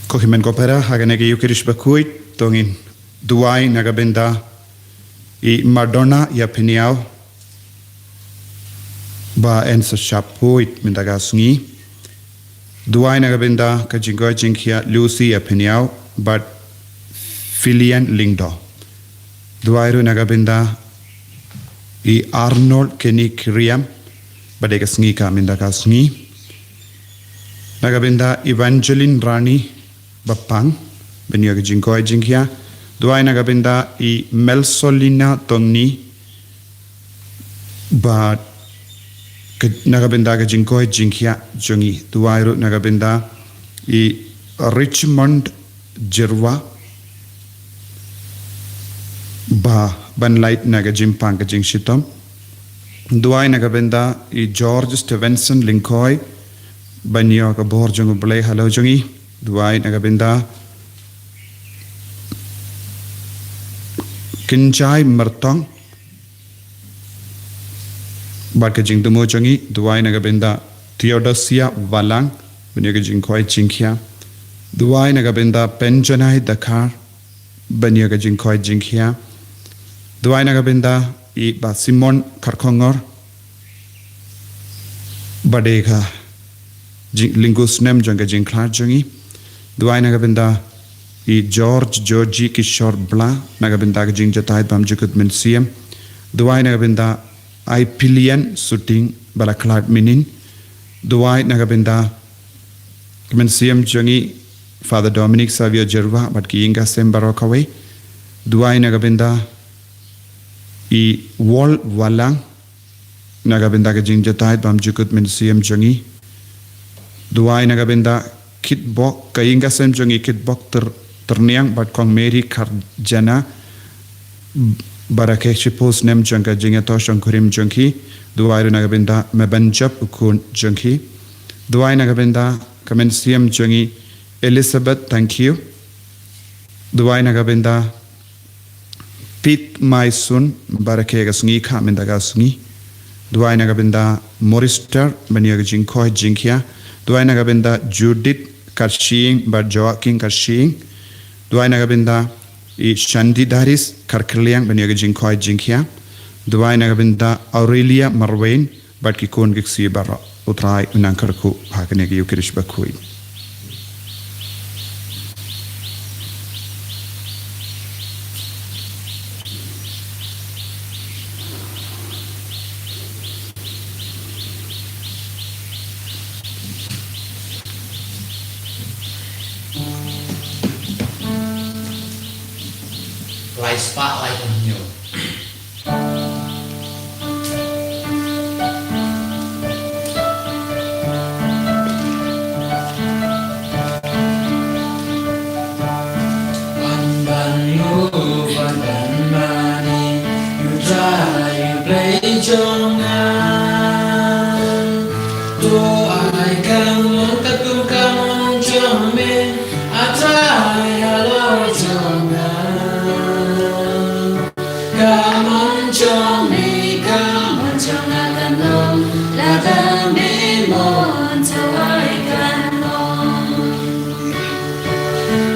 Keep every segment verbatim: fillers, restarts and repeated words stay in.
Ko hynmen ko para, ha kane ka Eucharist bakhuid, to ngin duwai na ka bynta i Madonna ïa pynïaw ba yn sa shah phuid mynta ka sngi. Duwai na ka bynta ka jingkoit jingkhiah Lucy ïa pynïaw bad Filian Lyngdoh. Duwai ruh na ka bynta i Arnold Kenny Kiriam, ba dei ka sngi ka mynta ka sngi. Na ka bynta Evangeline Rani Bapang, ban ïoh ka jingkoit jingkhiah. Duwai na ka bynta i Melsolina Tongni, bad ka, na ka bynta ka jingkoit jingkhiah jong ngi. Duwai ruh na ka bynta i Richmond Jyrwa, ba ban lait na ka jingpang ka jingshitom. Duwai na ka bynta i George Stevenson Lyngkhoi, ban ïoh ka bor jong U Blei halor jong ngi. Duwai na ka bynta Kynjai Myrtong bad ka jingthmu jong ngi. Duwai na ka bynta Theodosia Valang, ban ïoh ka jingkoit jingkhiah. Duwai na ka bynta Penjanai Dkhar, ban ïoh ka jingkoit jingkhiah. Duwai na ka bynta i Bah Simon Kharkongor, ba dei ka jing, lyngkhuh snem jong ka jingkhlad jong ngi. Duwai na ka bynta i George Georgie Kishore Bla, na ka bynta ka jingjatai bymjukut mynsiem. Duwai na ka bynta i Pilian Suting, ba la khlad mynnin. Duwai na ka bynta ka mynsiem jong i Father Dominic Savio Jyrwa bad ki ïing ki sem baroh kawei. Duwai na ka bynta i Wal Walang, na ka bynta ka jingjatai bymjukut mynsiem jong i. Duwai na ka bynta Kitbok, ka ïing ki sem jong i Kitbok Tyr, Tyrniang bad Kong Mary Kharjana, baroh ki shiphew snem jong ka jingïathoh shongkurim jong ki. Duwai ruh na ka bynta Me Banjop u khun jong ki. Duwai na ka bynta ka mynsiem jong i Elizabeth Thank You. Duwai na ka bynta Pit Mai Sun, baroh ki ka sngi ka mynta ka sngi. Duwai na ka bynta Morister, ban ïoh ka jingkoit jingkhiah. Duwai na ka bynta Judith Karshiing bad Joaquin Karshiing. Duwai na ka bynta i Shanti Daris Kharkylliang, ban ïoh ka jingkoit jingkhiah. Duwai na ka bynta Aurelia Marwain bad ki khun ki ksiew baroh. U Trai un nang kyrkhu ha kane ka Eucharist bakhuid. Lai spah lai hynñiew. Ban ban ïoh ban ban mane, ïa u Trai U Blei jong nga. To ai ka mon katkum ka mon jong me, A Trai halor jong nga. Ka mon jong me, ka mon jong nga kan long, lada me mon to ai kan long.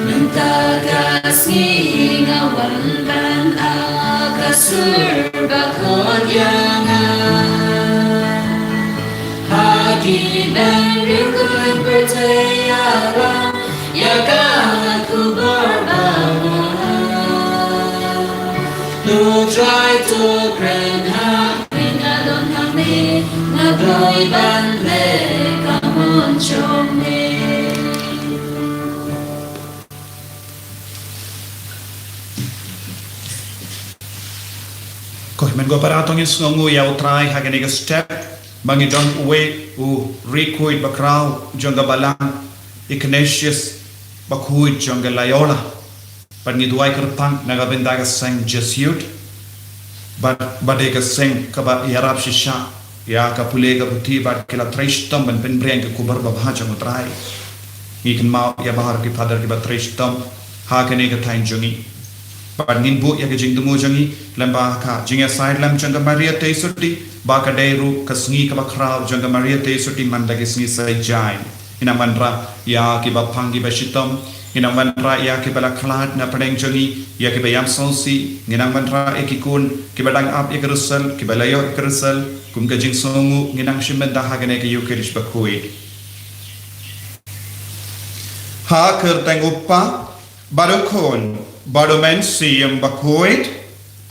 Mynta ka sngi nga wan ban ai ka sur ba khot ïa nga. Ha ki bynriew khuid pyrthei ïalam ïa ka khubor ba bha. To Trai to kren ha me, nga don hangne, nga briew ban leh ka mon jong me. Ko hynmen ko para, to ngin sngewnguh ïa U Trai ha kane ka step, ba ngi don uwei u riewkhuid bakhraw jong ka balang, Ignatius bakhuid jong ka Loyola. Bad ngi duwai kyrpang na ka bynta ka seng Jesuit, bad ba dei ka seng kaba ïarap shisha ïa ka pule ka puthi, bad ki la trei shitom ban pynbring ka khubor ba bha jong U Trai. Ngi kynmaw ïa baroh ki phadar kiba trei shitom ha kane ka thaiñ jong ngi. Bad ngin buh ïa ka jingthmu jong ngi lyngba ka jingïasaid lem jong ka Maria Theisotti, ba ka dei ruh ka sngi kaba khraw jong ka Maria Theisotti man la ki sngi sa ïa jai. Ngin ïa wanrah ïa kiba pang kiba shitom, Ngin nang wanrah ïa kiba la khlad na pdeng jong ngi, ïa kiba ïam sngewsih, ngin nang wanrah ïa ki khun kiba dang ap ïa ka result, kiba la ïoh ïa ka result. Kum ka jingsngewnguh ngin nang shim bynta ha kane ka Eucharist bakhuid. Ha ka kyrteng u Kpa, bad u Khun, bad u Mynsiem Bakhuid.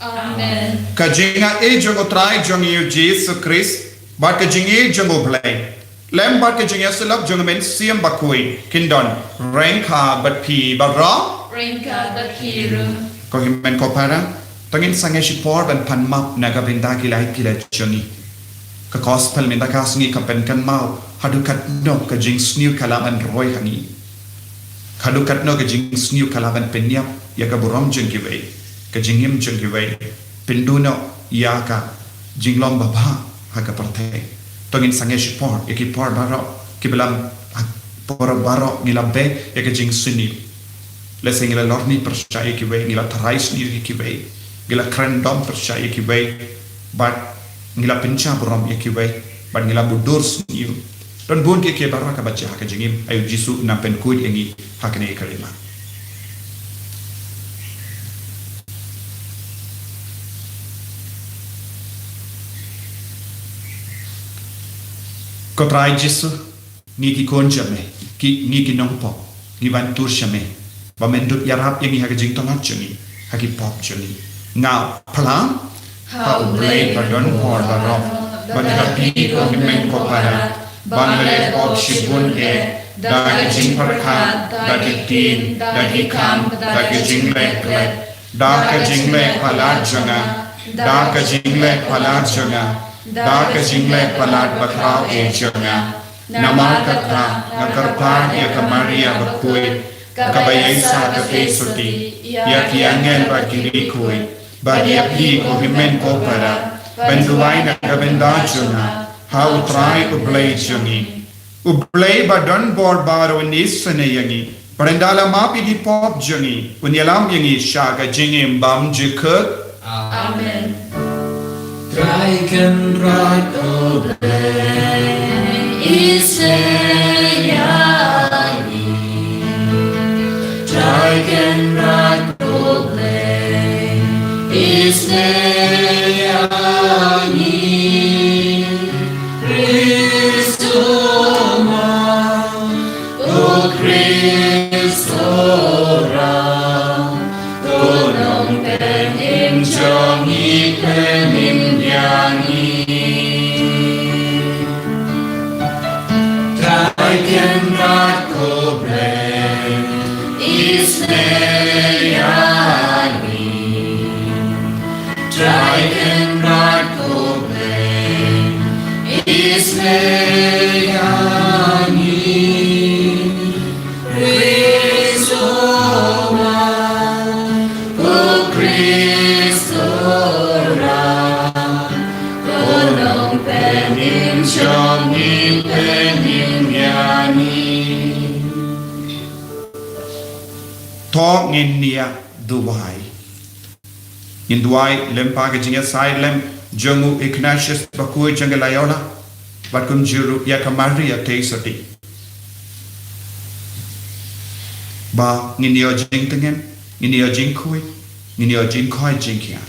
Amen. Ka jingïeit jong u Trai jong ngi u Jisu Khrist, bad ka jingïeit jong u Blei, lem bad ka jingïasyllok jong u Mynsiem Bakhuid, kin don ryngkat bad phi baroh. Ryngkat bad phi ruh. Ko hynmen ko para, to ngin sangeh shipor ban pan map na ka bynta ki la ïeit ki la jong ngi. Ka gospel mynta ka sngi ka pynkynmaw haduh katno ka jingsniew ka lah ban roi ha ngi. Haduh katno ka jingsniew ka lah ban pynïap ïa ka burom jong kiwei, ka jingim jong kiwei, pynduh noh ïa ka jinglong babha ha ka pyrthei. To ngin sangeh shipor ïa ki por baroh kiba la, ha por baroh ngi la beh ïa ka jingsniew. Lehse ngi la lorni pyrshah ïa kiwei, ngi la tharai sniew ïa kiwei, ngi la kren dom pyrshah ïa kiwei, bad ngi la pynjah burom ïa kiwei, bad ngi la budur sniew. Don bun kiei kiei baroh kaba jia ha ka jingim, ai u Jisu un nang pynkhuid ïa ngi ha kane ka ri lad. Ko Trai Jisu, ngi ki khun jong me, ki, ngi ki nongpop, ngi wan tur sha me ba men dup ïarap ïa ngi ha ka jingtlot jong ngi, ha ki pop jong ngi. Nga phla ha U Blei ba don por baroh, bad ha phi ko hynmen ko para, ba nga leh pop shibun eh, da ka jingpyrkhat, da ki ktien, da ki kam, da ka jingleh klet, da ka jingleh palat jong nga, da ka jingleh palat jong nga, da ka jingleh palat bakhraw eh jong nga. Namar kata nga kyrpad ïa ka Maria bakhuid, kaba ïaisah katei sotti ïa ki angel bad ki riewkhuid, bad ïa phi ko hynmen ko para, ban duwai na ka bynta jong nga ha U Trai U Blei jong ngi. U Blei ba don bor baroh un isynei ïa ngi, bad ynda la map ïa ki pop jong ngi, un ïalam ïa ngi sha ka jingim bymjukut. Amen. Trai Kynrad U Blei, isynei ïa ngi. Trai Kynrad U Blei, isynei ïa ngi. Khrist u ma, u Khrist u ram, u nongpynim jong ngi, pynim ïa ngi. Trai Kynrad U Blei, isynei ïa ngi. Trai Kynrad U Blei, isynei ïa ngi. Khrist u ma, u Khrist u ram, u nongpynim jong ngi, pynim ïa ngi. To ngin ïa duwai. Ngin duwai lem bad ka jingïasaid lem jong u Ignatius bakhuid jong ka Loyola, bad kumjuh ruh ïa ka Maria Theisotti, ba ngin ïoh jingtngen, ngin ïoh jingkhuid, ngin ïoh jingkhot jingkhiah.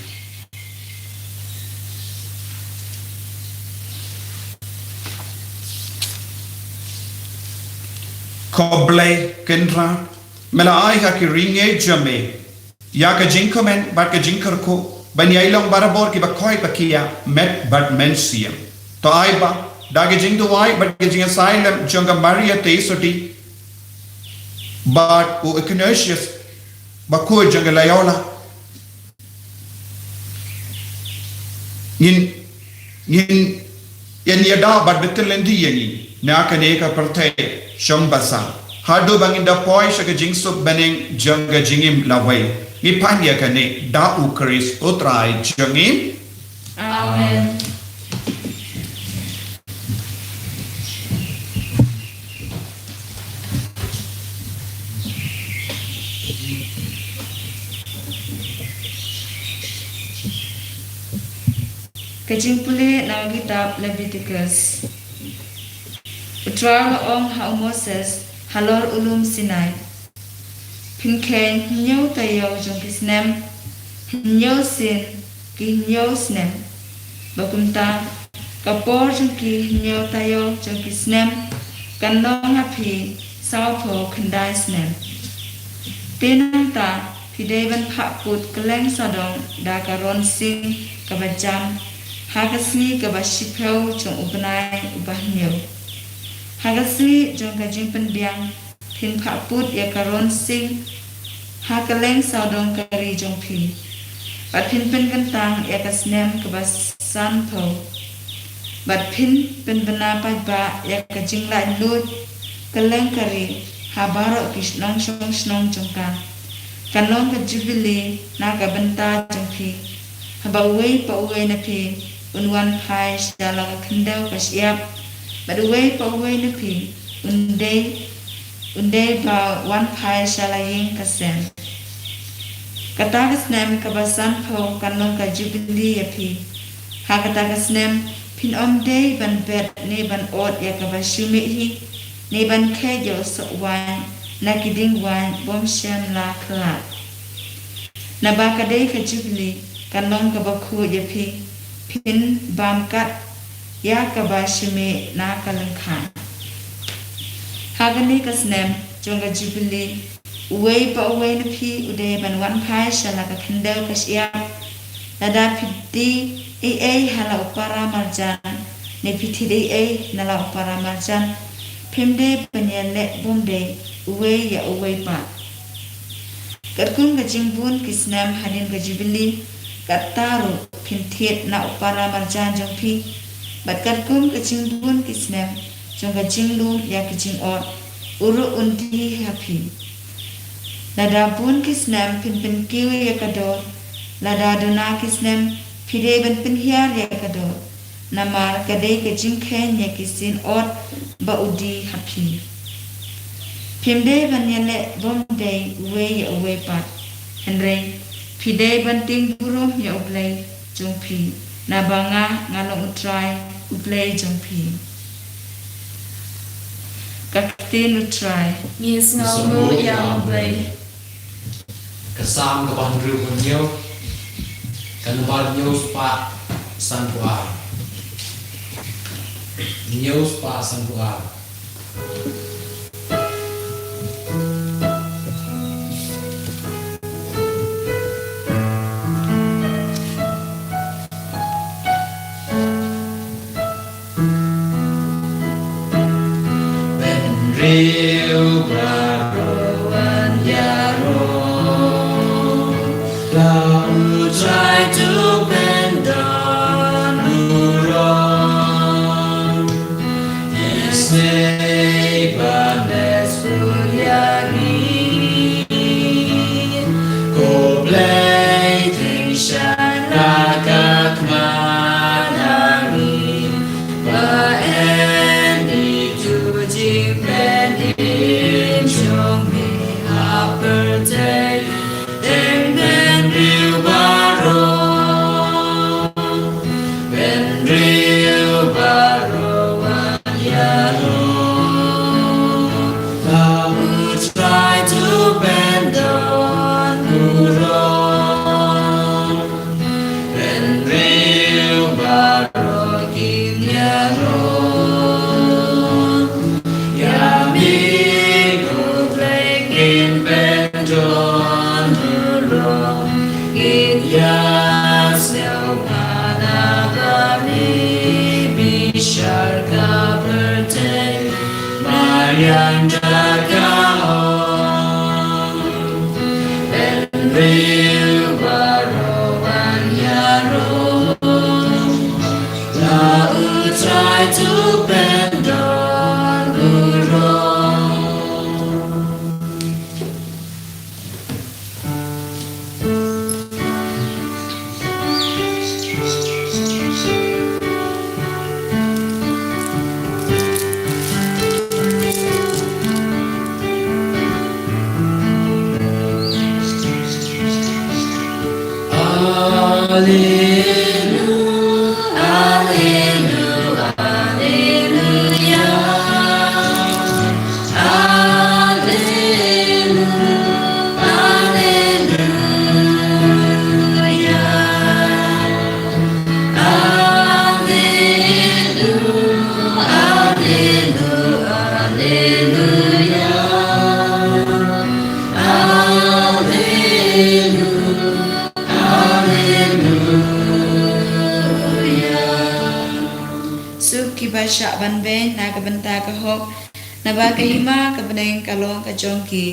Ko Blei Kynrad, me la ai ha ki riewngeit jong me ïa ka jingkmen bad ka jingkyrkhu ban ïai long barabor kiba koit ba khiah, met bad mynsiem. To ai ba da ka jingduwai bad ka jingïasaid lem jong ka Maria Theisotti bad u Ignatius bakhuid jong ka Loyola, ngin, ngin ïa ïada bad bteng lynti ïa ngi na kane ka pyrthei shong basa, haduh ba ngin da poi sha ka jingsuk bneng jong ka jingim lawei. Ngi pan ïa kane da U Khrist U Trai jong ngi. Amen. Ka jingpule na ka kitab Leviticus. U Trai u la ong ha u Moses halor u lum Sinai. phin kheiñ hynñiew taïew jong ki snem, hynñiew sien ki hynñiew snem. Ba kumta, ka por jong ki hynñiew taïew jong ki snem kan long ha phi sawphew khyndai snem. Te nangta phi dei ban phah put kylleng sawdong da ka ron sing kaba jam, ha ka sngi kaba shiphew jong u bnai uba hynñiew. Ha ka sngi jong ka jingpynbiang, phin phah put ïa ka ron sing ha kylleng sawdong ka ri jong phi. Bad phin pynkyntang ïa ka snem kaba sanphew. Bad phin pynbna paidbah ïa ka jinglaitluid kylleng ka ri ha baroh ki shnong shnong shnong jong ka. Kan long ka jubili na ka bynta jong phi. Haba uwei pa uwei na phi un wan phai sha la ka khyndew ka shyiap, bad uwei pa uwei na phi un dei, un dei ba wan phai sha la ïing ka sem. Kata ka snem kaba sanphew kan long ka jubili ïa phi. Ha kata ka snem phin ym dei ban bet ne ban ot ïa kaba shu mih hi, ne ban kheit ïa u soh waiñ na ki dieng waiñ bym shym la khlad. Naba ka dei ka jubili kan long kaba khuid ïa phi, phin bam kat ïa kaba shu mih na ka lyngkha. Ha kane ka snem jong ka jubili, uwei pa uwei na phi u dei ban wan phai sha la ka khyndew ka shyiap. Lada phi die ei ei ha la u para marjan, ne phi thied ei ei na la u para marjan, phim dei ban ïaleh bymdei uwei ïa uwei pat. Katkum ka jingbun ki snem hadien ka jubili, katta ruh phin thied na u para marjan jong phi. Bad katkum ka jingbun ki snem jong ka jinglum ïa ki jingor, u ruh un die ha phi. Lada bun ki snem phin pynkiew ïa ka dor, lada duna ki snem phi dei ban pynhiar ïa ka dor. Namar ka dei ka jingkheiñ ïa ki sien ot ba u die ha phi. Phim dei ban ïaleh bymdei uwei ïa uwei pat. Hynrei phi dei ban tieng burom ïa U Blei jong phi, naba nga nga long U Trai U Blei jong phi. Ka ktien U Trai. Ngi sngewnguh ïa U Blei. Ka Salm kaba hynriew phew hynñiew, ka nombar hynñiew spah sanphew ar. Hynñiew spah sanphew ar. Bynriew baroh wan ïaroh, ba U Trai to pyndon burom. Isynei ban leh sbun ïa ngi, ko Blei, tyngshaiñ la ka khmat ha ngi. Ba en ïa tu jingpynim jong me ha pyrthei, teng bynriew baroh, bynriew baroh wan ïaroh, ba U Trai to pyndon burom. Bynriew baroh kin ïaroh ïa me, ko Blei, kin pyndon burom. Kin ïasnoh ïa me, bishar ka pyrthei, mariang da ka ong. Bynriew baroh wan ïaroh, ba U Trai to pyndon burom. Alleluia, alleluia, alleluia. ka bynta ka hok, naba ka hima ka bneng ka long ka jong ki.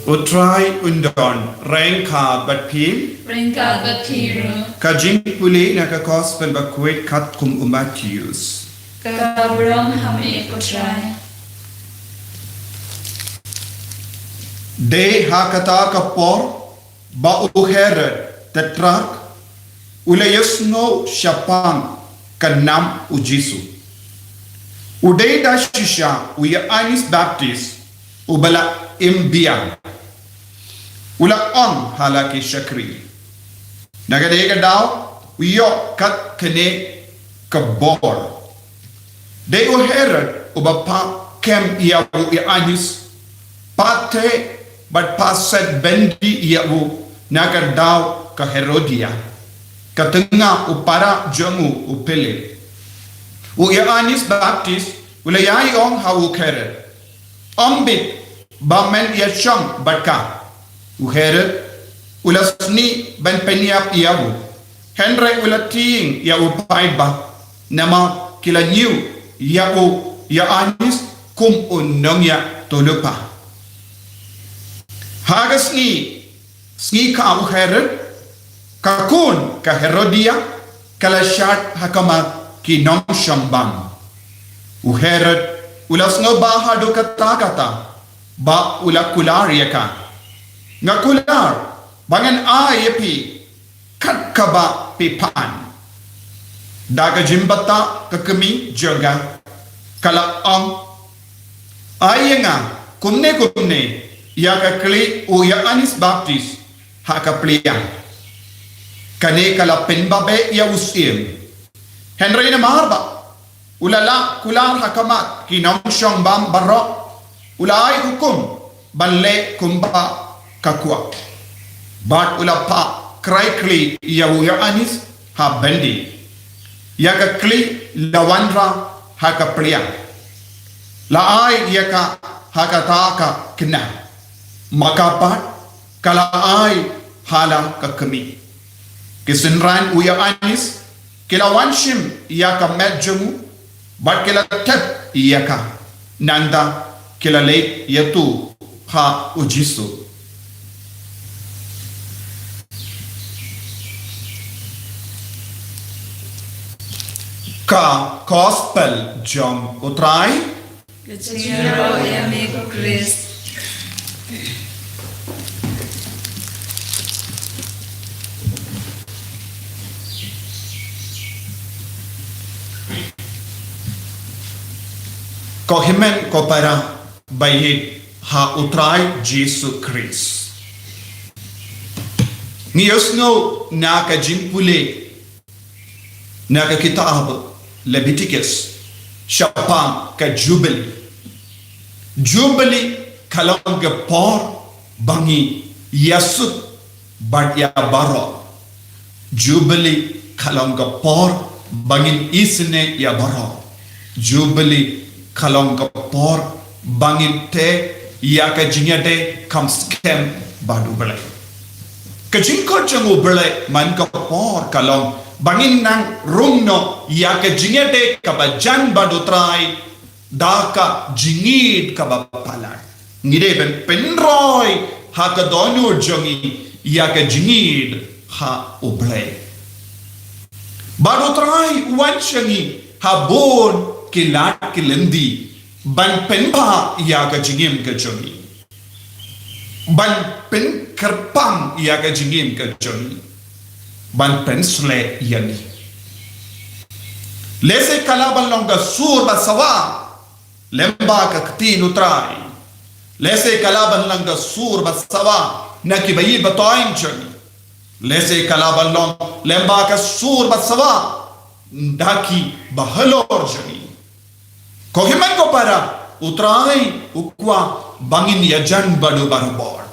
U Trai un don ryngkat bad phi. Ryngkat bad phi ruh. Ka jingpule na ka Gospel ba khuid katkum u Mathaios. Ka burom ha me ko Trai. Dei ha kata ka por ba u Herod Tetrak u la ïohsngew shaphang ka nam u Jisu. U dei da shisha u Ïoannis Baptist uba la im biang. U la ong ha la ki shakri. Na kane ka daw u ïoh kat kane ka bor. Dei u Herod uba pah kem ïa u Ïoannis, pah teh bad pah set byndi ïa u na ka daw ka Herodia, ka tnga u para jong u u Philip. U Ïoannis Baptist u la ïai ong ha u Herod, ym bit ba men ïashong bad ka. U Herod u la snieh ban pynïap ïa u. Hynrei u la tieng ïa u paidbah namar ki la ñiew ïa u Ïoannis kum u nongïathuhlypa. Ha ka sngi, sngi ka u Herod, ka khun ka Herodia ka la shad ha khmat ki nongshong bam. U Herod u la sngewbha haduh katta katta ba u la kular ïa ka. Nga kular ba ngan ai ïa phi kat kaba phi pan. Da ka jingbatai ka kmie jong ka ka la ong, ai ïa nga kumne kumne ïa ka khlieh u Ïoannis Baptist ha ka pliang. Kane ka la pynbha bha ïa u syiem. Hynrei namar ba u la lah kular ha khmat ki nongshong bam baroh, u la ai hukum ban leh kumba ka kwah. Bad u la pah krai khlieh ïa u Ïoannis ha byndi. Ïa ka khlieh la wanrah ha ka pliang. La ai ïa ka ha kata ka khynnah. Ma ka pat ka la ai ha la ka kmie. Ki synran u Ïoannis ki la wan shim ïa ka met jong u bad ki la tep ïa ka. Nangta ki la leit ïa tu ha u Jisu. Ka Gospel jong u Trai. Ka jingïaroh ïa me ko Khrist. Ko hynmen ko para ba ïeit ha u Trai Jisu Khrist. Ngi ïohsngew na ka jingpule na ka kitab Leviticus shaphang ka Jubili. Jubili ka long ka por ba ngi ïasuk bad ïa baroh. Jubili ka long ka por ba ngin isynei ïa baroh. Jubili ka long ka por ba ngin teh ïa ka jingïadei kam skhem bad U Blei. Ka jingkhot jong U Blei man ka por ka long ba ngin nang rung noh ïa ka jingïadei kaba jan bad U Trai da ka jingïeit kaba palat. Ngi dei ban pynroi ha ka dohnud jong ngi ïa ka jingïeit ha U Blei. Bad U Trai u wan sha ngi ha bun ki lad ki lynti ban pynbha ïa ka jingim ka jong ngi, ban pynkyrpang ïa ka jingim ka jong ngi, ban pynshlur ïa ngi. Lehse ka lah ban long ka sur ba sawa lyngba ka ktien U Trai. Lehse ka lah ban long ka sur ba sawa na ki baïeit ba toiñ jong ngi. Lehse ka lah ban long lem bad ka sur ba sawa da ki bahalor jong ngi. Ko hynmen ko para, U Trai u kwah ba ngin ïajan bad u barabor.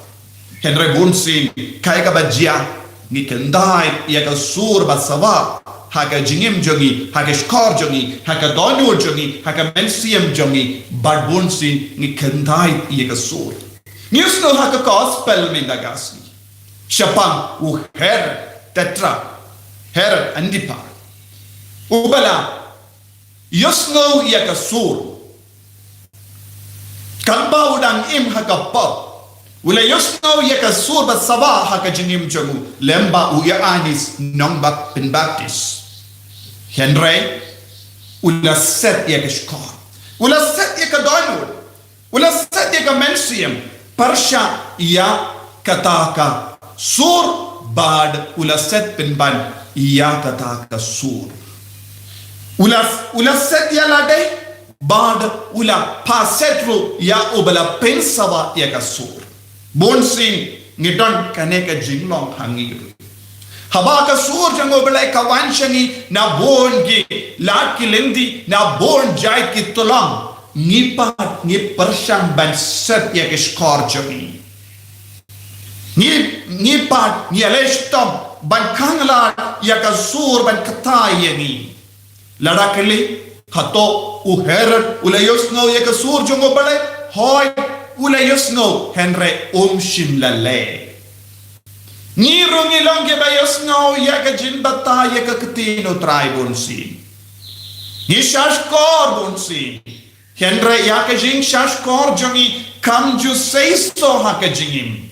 Hynrei bunsien kaei kaba jia, ngi kyntait ïa ka sur ba sawa ha ka jingim jong ngi, ha ka shkor jong ngi, ha ka dohnud jong ngi, ha ka mynsiem jong ngi, bad bunsien ngi kyntait ïa ka sur. Ngi ïohsngew ha ka gospel mynta ka sngi shaphang u Herod Tetrarch, Herod Antipa, uba la ïohsngew ïa ka sur. Katba u dang im ha ka pop, u la ïohsngew ïa ka sur ba sawa ha ka jingim jong u lem bad u Ïoannis Nongbaptis. Hynrei u la set ïa ka shkor, u la set ïa ka dohnud, u la set ïa ka mynsiem pyrshah ïa kata ka sur, bad u la set pynban ïa kata ka sur. U la, u la set ïa lade, bad u la pynset ruh ïa uba la pynsawa ïa ka sur. Bunsien ngi don kane ka jinglong ha ngi ruh. Haba ka sur jong U Blei ka wan sha ngi na bun ki lad ki lynti, na bun jait ki tulong, ngi pat ngi pyrshang ban set ïa ka shkor jong ngi. Ngi, ngi pat ngi leh shitom ban khanglad ïa ka sur ban kyntait ïa ngi. Lada kylli, hato u Herod u la ïohsngew ïa ka sur jong U Blei? Hooid, u la ïohsngew, hynrei um shym la leh. Ngi ruh ngi long kiba ïohsngew ïa ka jingbatai ïa ka ktien U Trai bunsien. Ngi shahshkor bunsien. Hynrei ïa ka jingshahshkor jong ngi kam ju seisoh ha ka jingim.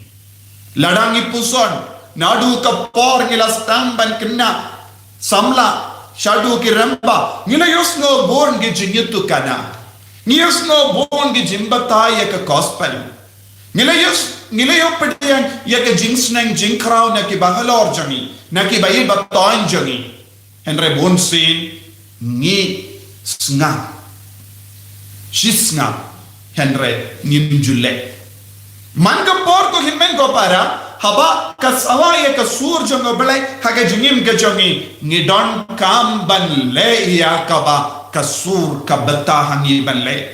Lada ngi puson, naduh ka por ngi la sdang ban kynnoh samla shaduh ki rangbah, ngi la ïohsngew bun ki jingïathuhkhana. Ngi ïohsngew bun ki jingbatai ïa ka gospel. Ngi la ïoh, ngi la ïoh pdiang ïa ka jingsneng jingkhraw na ki bahalor jong ngi, na ki baieid bathoiñ jong ngi. Hynrei bunsien ngi sngap, shi sngap, hynrei ngim ju leh. Man ka por ko hynmen ko para, haba ka sawa ïa ka sur jong U Blei ha ka jingim ka jong ngi, ngi donkam ban leh ïa kaba ka sur ka bynta ha ngi ban leh.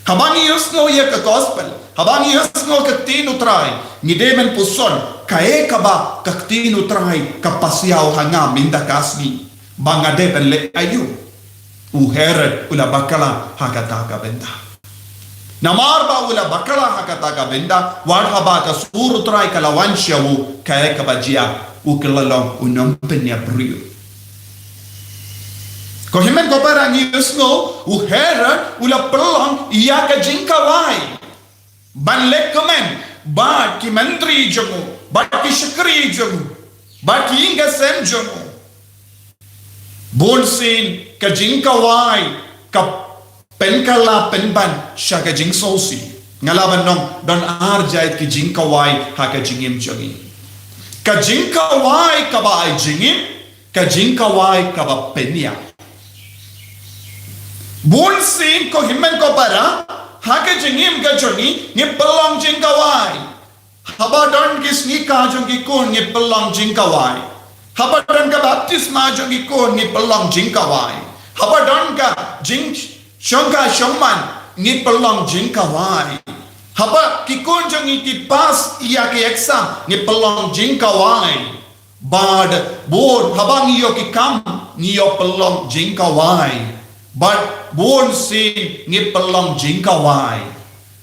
Haba ngi ïohsngew ïa ka gospel, haba ngi ïohsngew ka ktien U Trai, ngi dei ban puson, kaei kaba ka ktien U Trai ka pasiaw ha nga mynta ka sngi, ba nga dei ban leh aïu. U Herod u la bakla ha kata ka bynta. Namar ba u la bakla ha kata ka bynta, wat haba ka sur U Trai ka la wan sha u, kaei kaba jia, u kylla long u nongpynïap briew. Ko hynmen ko para, ngi ïohsngew u Herod u la pynlong ïa ka jingkawai ban lehkmen bad ki myntri jong u, bad ki shakri jong u, bad ki ïing ki sem jong u. Bunsien ka jingkawai ka pynkylla pynban sha ka jingsngewsih. Nga lah ban ong don ar jait ki jingkawai ha ka jingim jong ngi. Ka jingkawai kaba ai jingim, ka jingkawai kaba pynïap. Bunsien ko hynmen ko para, ha ka jingim ka jong ngi, ngi pynlong jingkawai. Haba don ki sngi kha jong ki khun, ngi pynlong jingkawai. Haba don ka baptisma jong ki khun, ngi pynlong jingkawai. Haba don ka jingshongkha shongman, ngi pynlong jingkawai. Haba ki khun jong ngi ki pass ïa ki exam, ngi pynlong jingkawai. Bad bun, haba ngi ïoh ki kam, ngi ïoh pynlong jingkawai. Bad bunsien ngi pynlong jingkawai.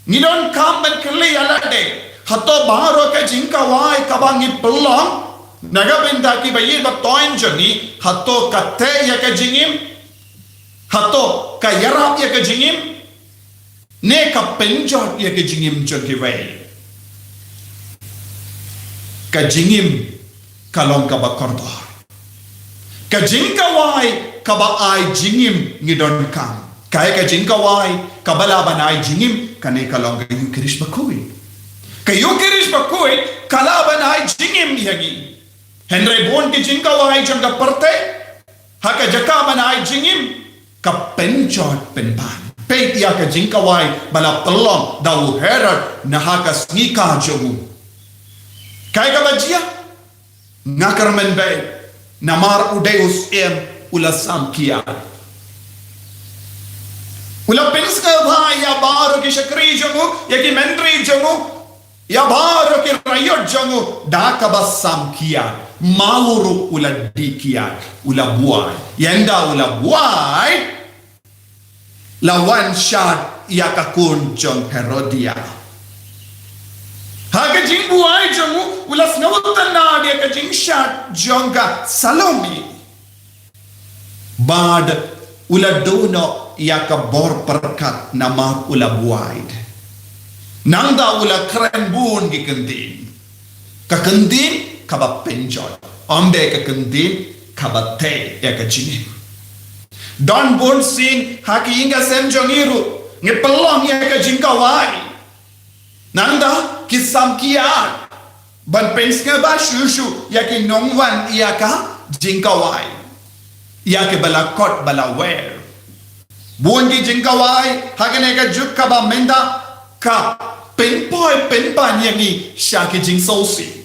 Ngi donkam ban kylli ïa lade, hato baroh ka jingkawai kaba ngi pynlong na ka bynta ki baieid bathoiñ jong ngi, hato ka teh ïa ka jingim? Hato ka ïarap ïa ka jingim? Ne ka pynjot ïa ka jingim jong kiwei? Ka jingim ka long kaba kordor. Ka jingkawai kaba ai jingim ngi donkam. Kaei ka jingkawai kaba lah ban ai jingim? Kane ka long ka Ïukharist Bakhuid. Ka Ïukharist Bakhuid ka lah ban ai jingim ïa ngi. Hynrei bun ki jingkawai jong ka pyrthei, ha ka jaka ban ai jingim, ka pynjot pynban. Peit ïa ka jingkawai ba la pynlong da u Herod na ha ka sngi kha jong u. Kaei kaba jia? nga kyrmen beit, namar u dei u syiem u la sam kiad. U la pynsngewbha ïa baroh ki shakri jong u, ïa ki myntri jong u, ïa baroh ki raiot jong u, da kaba sam kiad. Ma u ruh u la dih kiad, u la buaid. Ynda u la buaid, la wan shad ïa ka khun jong Herodia. Ha ka jingbuaid jong u, u la sngewtynnad ïa ka jingshad jong ka Salome. Bad u la duh noh ïa ka bor pyrkhat namar u la buaid. Nangta u la kren bun ki kyntien. Ka kyntien kaba pynjot. Ym dei ka kyntien kaba tei ïa ka jingim. Don bun sien ha ki ïing ka sem jong ngi ruh, ngi pynlong ïa ka jingkawai. Nangta ki sam kiad ban pynsngewbha shuh shuh ïa ki nongwan ïa ka jingkawai, ïa kiba la kot ba la wer. Bun ki jingkawai ha kane ka juk kaba mynta ka pynpoi pynban ïa ngi sha ki jingsngewsih.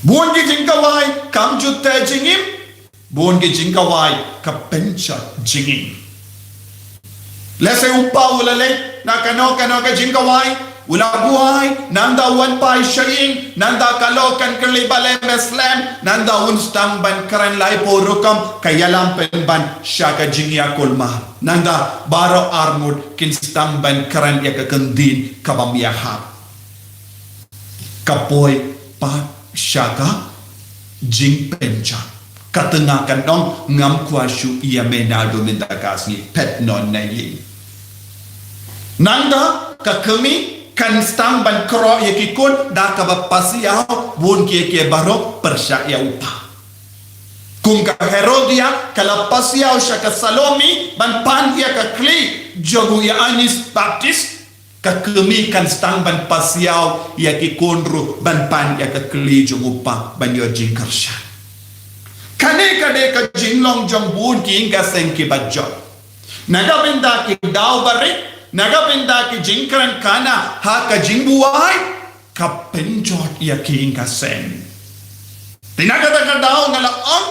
Bun ki jingkawai kam ju tei jingim, bun ki jingkawai ka pynjot jingim. Lehse u pa u la leit na kano kano ka jingkawai, u la buaid, nangta u wan phai sha ïing, nangta ka lok kan kylli balei me slem, nangta un sdang ban kren laiphew rukom, ka ïalam pynban sha ka jingïakhun ma. Nangta baroh arngut kin sdang ban kren ïa ka kyntien kaba ym ïahap. Ka poi pat sha ka jingpynjot. Ka tnga ka ong ngam kwah shuh ïa me naduh mynta ka sngi, phet noh na ïing. Nangta ka kmie kan sdang ban khroh ïa ki khun da kaba pasiaw, bun kiei kiei baroh pyrshah ïa u pa. Kum ka Herodia ka la pasiaw sha ka Salome ban pan ïa ka khlieh jong u Ïoannis Baptist. Ka kmie kan sdang ban pasiaw ïa ki khun ruh ban pan ïa ka khlieh jong u pa ban ïoh jingkyrshan. Kane ka dei ka jinglong jong bun ki ïing ka sem kiba jot. Na ka bynta ki daw barit, na ka bynta ki jingkren khana ha ka jingbuaid, ka pynjot ïa ki ïing ka sem. Te na kata ka daw nga la ong,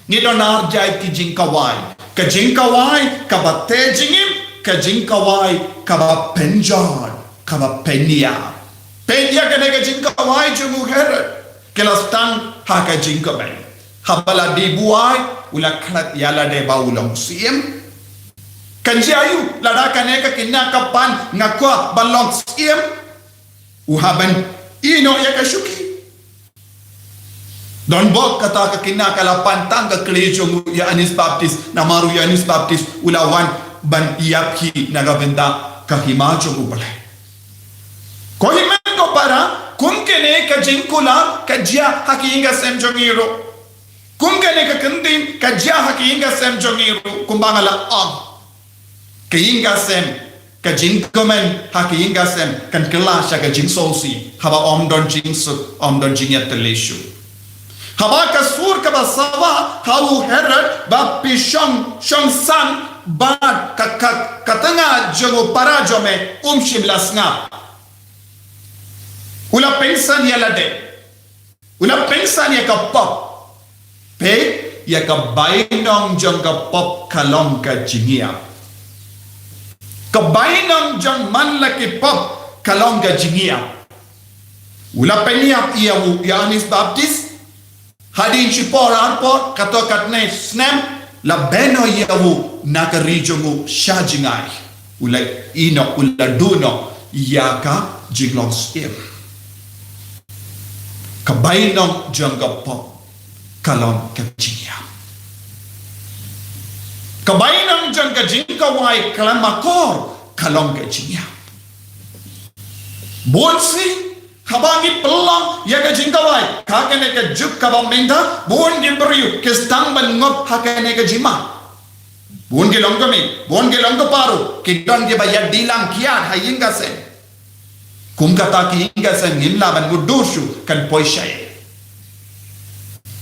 ngi don ar jait ki jingkawai. Ka jingkawai kaba tei jingim, ka jingkawai kaba pynjot, kaba pynïap. Peit ïa kane ka jingkawai jong u Herod, ka la sdang ha ka jingkmen. Haba la dih buaid, u la klet ïa lade ba u long syiem. Kan jia aïu, lada kane ka khynnah ka pan, nga kwah ban long syiem. U hap ban ïehnoh ïa ka shuki. Don bok kata ka khynnah ka la pan tang ka khlieh jong u Ïoannis Baptist, namar u Ïoannis Baptist u la wan ban ïap hi na ka bynta ka hima jong u Blei. Ko hynmen ko para, kum kane ka jingkular ka jia ha ki ïing ka sem jong ngi ruh. Kum kane ka kyntien ka jia ha ki ïing ka sem jong ngi ruh, kumba nga la ong. Ka ïing ka sem, ka jingkmen ha ka ïing ka sem kan kylla sha ka jingsngewsih, haba ym don jingsuk, ym don jingïatylli shuh. Haba ka sur kaba sawa ha u Herod ba phi shong, shong sang bad ka, ka, ka tnga jong u para jong me, um shym la sngap. U la pynsan ïa lade. U la pynsan ïa ka pop. Peit, ïa ka bainong jong ka pop ka long ka jingïap. Ka bainong jong man la ki pop ka long ka jingïap. U la pynïap ïa u Ïoannis Baptist. Hadien shipor arpor, katto katne snem, la beno ïa u na ka ri jong u sha jngai. U la ïehnoh, u la duh noh ïa ka jinglong syiem. Ka bainong jong ka pop ka long ka jingïap. Ka bainong jong ka jingkawai khlem akor ka long ka jingïap. Bun sien, haba ngi pynlong ïa ka jingkawai, ha kane ka juk kaba mynta, bun ki briew ki sdang ban ngop ha kane ka jingma. Bun ki longkmie, bun ki longkpa ruh, ki don kiba ïadei lang kiad ha ïing ka sem. Kum kata ki ïing ka sem ngim lah ban mutdur shuh kan poi shaei.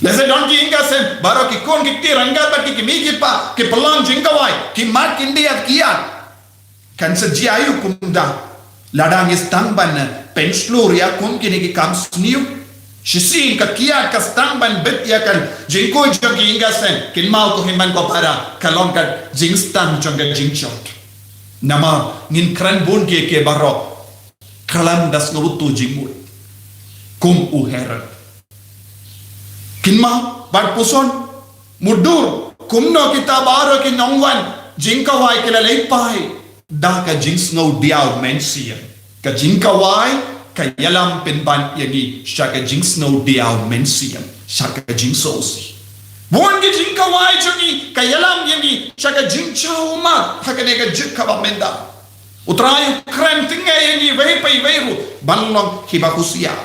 Lehse don ki ïing ka sem baroh ki khun ki kti ryngkat bad ki kmie ki kpa ki pynlong jingkawai, ki mad ki ndiat kiad. Kan sa jia aïu kumta? Lada ngi sdang ban pynshlur ïa kum kine ki kam sniew, Shisien ka kiad ka sdang ban bit ïa ka jingkhuid jong ki ïing ka sem. Kynmaw ko hynmen ko para, ka long ka jingstad jong ka jingjot. Namar ngin kren bun ki ki baroh. Khlem da sngewthuh jingmut. Kum u Herod. Kynmaw, bad puson, mutdur, kumno kita baroh ki nongwan jingkawai ki la leit phai da ka jingsngewdiaw mynsiem. Ka jingkawai ka ïalam pynban ïa ngi sha ka jingsngewdiaw mynsiem, sha ka jingsngewsih. Bun ki jingkawai jong ngi ka ïalam ïa ngi sha ka jingjaw ummat, ha kane ka juk kaba mynta. U Trai u kren tyngai ïa ngi iwei pa iwei ruh ban long kiba husiar.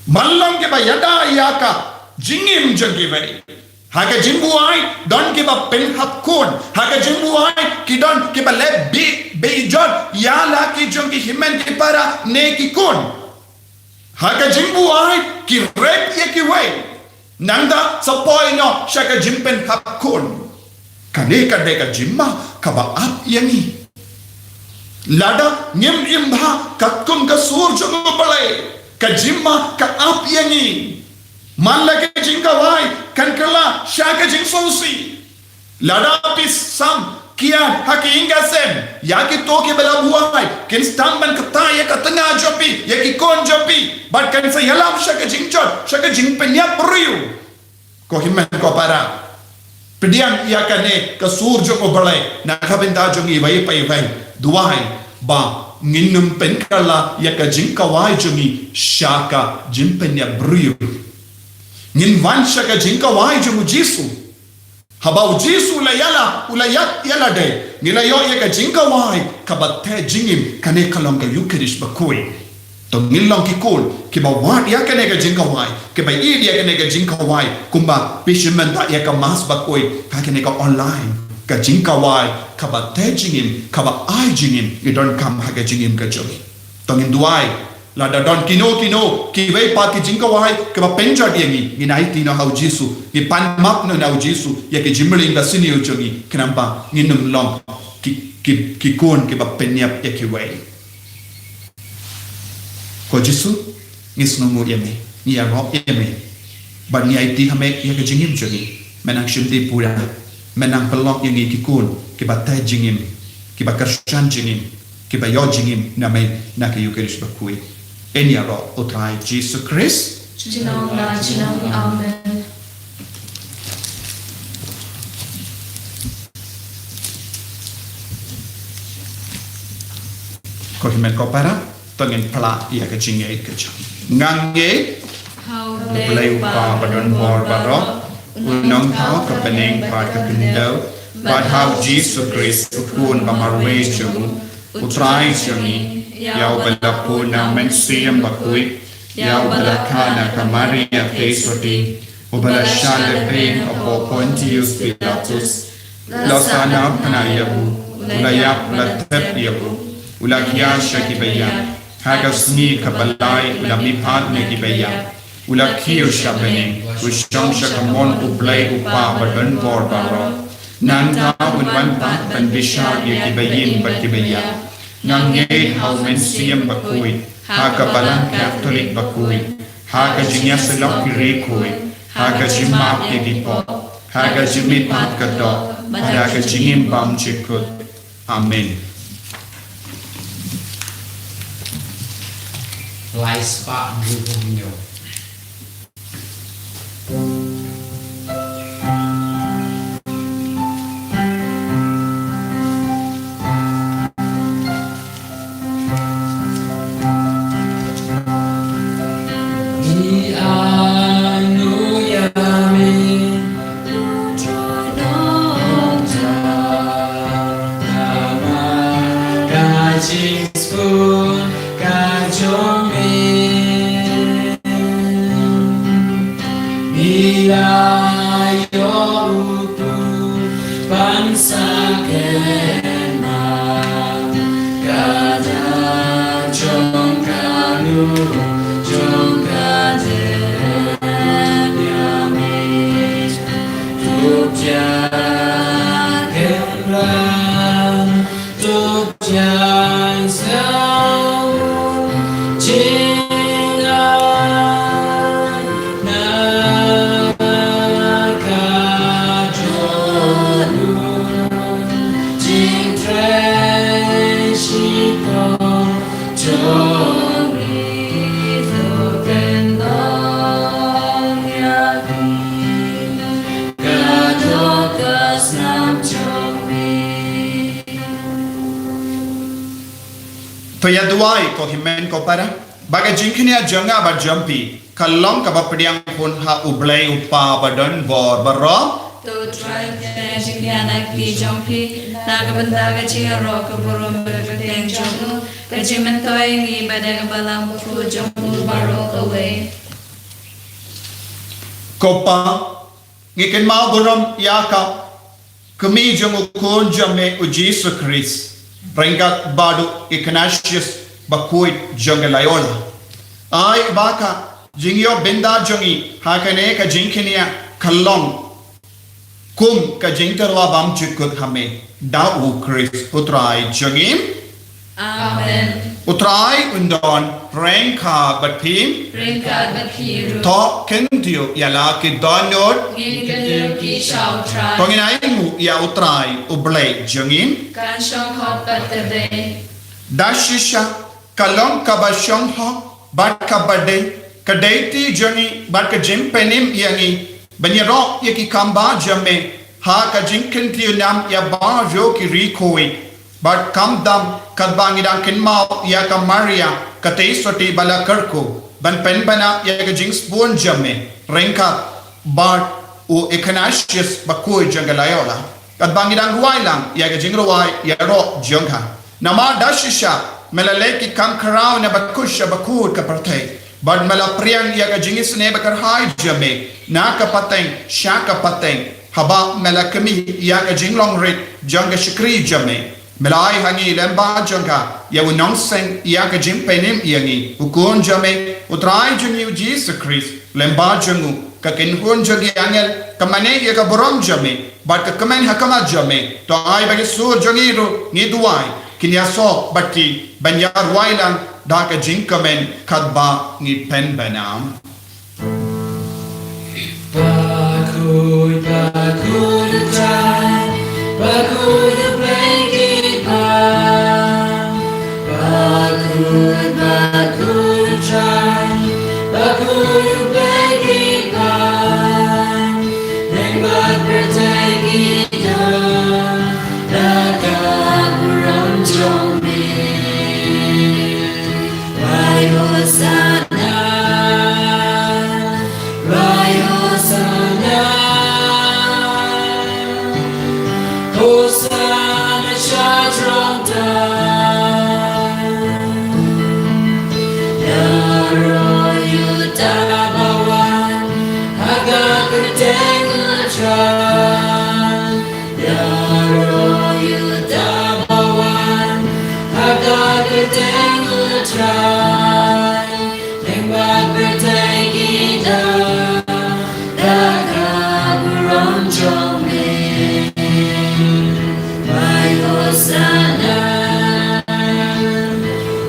Ban long kiba ïada ïa ka jingim jong kiwei. Ha ka jingbuaid don kiba pynhap khun. Ha ka jingbuaid ki don kiba leh bit bit jot ïa la ki jong ki hynmen ki para ne ki khun. Ha ka jingbuaid ki rep ïa kiwei. Nangta sa poi noh sha ka jingpynhap khun. Kane ka dei ka jingma kaba ap ïa ngi. Lada ngim im bha katkum ka sur jong U Blei, ka jingma ka ap ïa ngi. Man la ka jingkawai kan kylla sha ka jingsngewsih. Lada phi sam kiad ha ki ïing ka sem ïa kito kiba la buaid, kin sdang ban kata ïa ka tnga jong phi, ïa ki khun jong phi, bad kan sa ïalam sha ka jingjot, sha ka jingpynïap briew. Ko hynmen ko para, pdiang ïa kane ka sur jong U Blei na ka bynta jong iwei pa iwei. Duwai ba ngin ym pynkylla ïa ka jingkawai jong ngi sha ka jingpynïap briew. Ngin wan sha ka jingkawai jong U Jisu. Haba U Jisu u la ïalap, u la ïap ïa lade, ngi la ïoh ïa ka jingkawai kaba teh jingim, kane ka long ka Eukharist bakhuid. To ngin long ki khun kiba wad ïa kane ka jingkawai, kiba ïeit ïa kane ka jingkawai, kumba phi shim mynta ïa ka Mass bakhuid ha kane ka online. Ka jingkawai kaba teh jingim, kaba ai jingim, ngi donkam ha ka jingim ka jong ngi. To ngin duwai, lada don kino kino kiwei pat ki jingkawai kiba pynjot ïa ngi, ngin aiti noh ha U Jisu, ngi pan map noh na U Jisu ïa ki jingmylliem basniew jong ngi, khnang ba ngin ym long ki, ki, ki khun kiba pynïap ïa kiwei. Ko Jisu, ngi sngewnguh ïa me, ngi ïaroh ïa me, bad ngi aiti ha me ïa ka jingim jong ngi. Me nang shim dei pura, me nang pynlong ïa ngi ki khun kiba teh jingim, kiba kyrshan jingim, kiba ïoh jingim na me na ka Eukharist bakhuid. Yn ïaroh U Trai Jisu Khrist. Junom la junom. Amen. Ko hynmen ko para, to ngin phla ïa ka jingngeit ka jong ngi. Nga ngeit ha U Blei U Kpa badonbor baroh, U Nongthaw ka bneng bad ka khyndew, bad ha U Jisu Khrist U Khun ba marwei jong u, U Trai jong ngi, ïa uba la pun na U Mynsiem Bakhuid, ïa uba la kha na ka Maria Theisotti, uba la shah lehbeiñ hapoh Pontius Pilatus, la sahnarphna ïa u, u la ïap, u la thep ïa u, u la khia sha kiba ïap, ha ka sngi kaba lai u la mihpat na kiba ïap, u la kiew sha bneng, u shong sha kamon U Blei U Kpa badonbor baroh. Nangta un wan pat ban bishar ïa kiba ïeng bad kiba ïap. Nga ngeit ha U Mynsiem Bakhuid, ha ka Balang Katholik bakhuid, ha ka jingïasyllok ki riewkhuid, ha ka jingmap ïa ki pop, ha ka jingmihpat ka doh, bad ha ka jingim bymjukut. Amen. Lai spah hynriew phew hynñiew. To ïa duwai ko hynmen ko para, ba ka jingkñia jong nga bad jong phi ka long kaba pdiang hun ha U Blei U Kpa ba don bor baroh. To Trai, ka jingkñia na ka kti jong phi, na ka bynta ka jingïaroh ka burom bad ka kyrteng jong u, ka jingmyntoi ïa ngi bad ïa ka Balang Bakhuid jong u baroh kawei. Ko Pa, ngi kynmaw burom ïa ka kmie jong u Khun jong me u Jisu Khrist, ryngkat bad u Ignatius Bakhuid jong ka Loyola. Ai ba ka jingïoh bynta jong ngi ha kane ka jingkñia ka long kum ka jingtyrwa bymjukut ha me, da U Khrist U Trai jong ngi. Amen. U Trai un don ryngkat bad phi. Ryngkat bad phi ruh. To kyntiew ïa la ki dohnud. Ngin kyntiew ki sha U Trai. To ngin ainguh ïa U Trai U Blei jong ngi. Kan shong hok bad ka dei. Da shisha ka long kaba shong hok bad kaba dei, ka dei ti jong ngi bad ka jingpynim ïa ngi ban ïaroh ïa ki kam ba jong me ha ka jingkyntiew nam ïa baroh ki ri khuid. Bad khamtam katba ngi dang kynmaw ïa ka Maria ka tei sotti ba la kyrkhu ban pynbna ïa ka jingsbun jong me ryngkat bad u Ignatius Bakhuid jong ka Loyola. Katba ngi dang rwai lang ïa ka jingrwai ïaroh jong ka. Namar da shisha me la leh ki kam khraw na bakut sha bakut ka pyrthei. Bad me la pdiang ïa ka jingisynei bakyrhai jong me na ka pateng sha ka pateng. Haba me la khmih ïa ka jinglong rit jong ka shakri jong me, me la ai ha ngi lem bad jong ka ïa u nongseng ïa ka jingpynim ïa ngi, u Khun jong me, U Trai jong ngi U Jisu Khrist. Lem bad jong u, ka kynhun jong ki angel ka mane ïa ka burom jong me, bad ka kmen ha khmat jong me. To ai ba ki sur jong ngi ruh, ngi duwai, kin ïasoh bad ki ban ïarwai lang da ka jingkmen katba ngi pynbna. Bakhuid, bakhuid U Trai, bakhuid U Blei ki kpa. Bakhuid, bakhuid U Trai, bakhuid U Blei ki kpa. Lyngba pyrthei ki don da ka burom jong me. Rai Hosanna, rai Hosanna. Hosanna sha Trai. Ïaroh ïa uta ba wan ha ka kyrteng U Trai. Ïaroh ïa uta ba wan ha ka kyrteng U Trai. Lyngba pyrthei ki don da ka burom jong me. Rai Hosanna,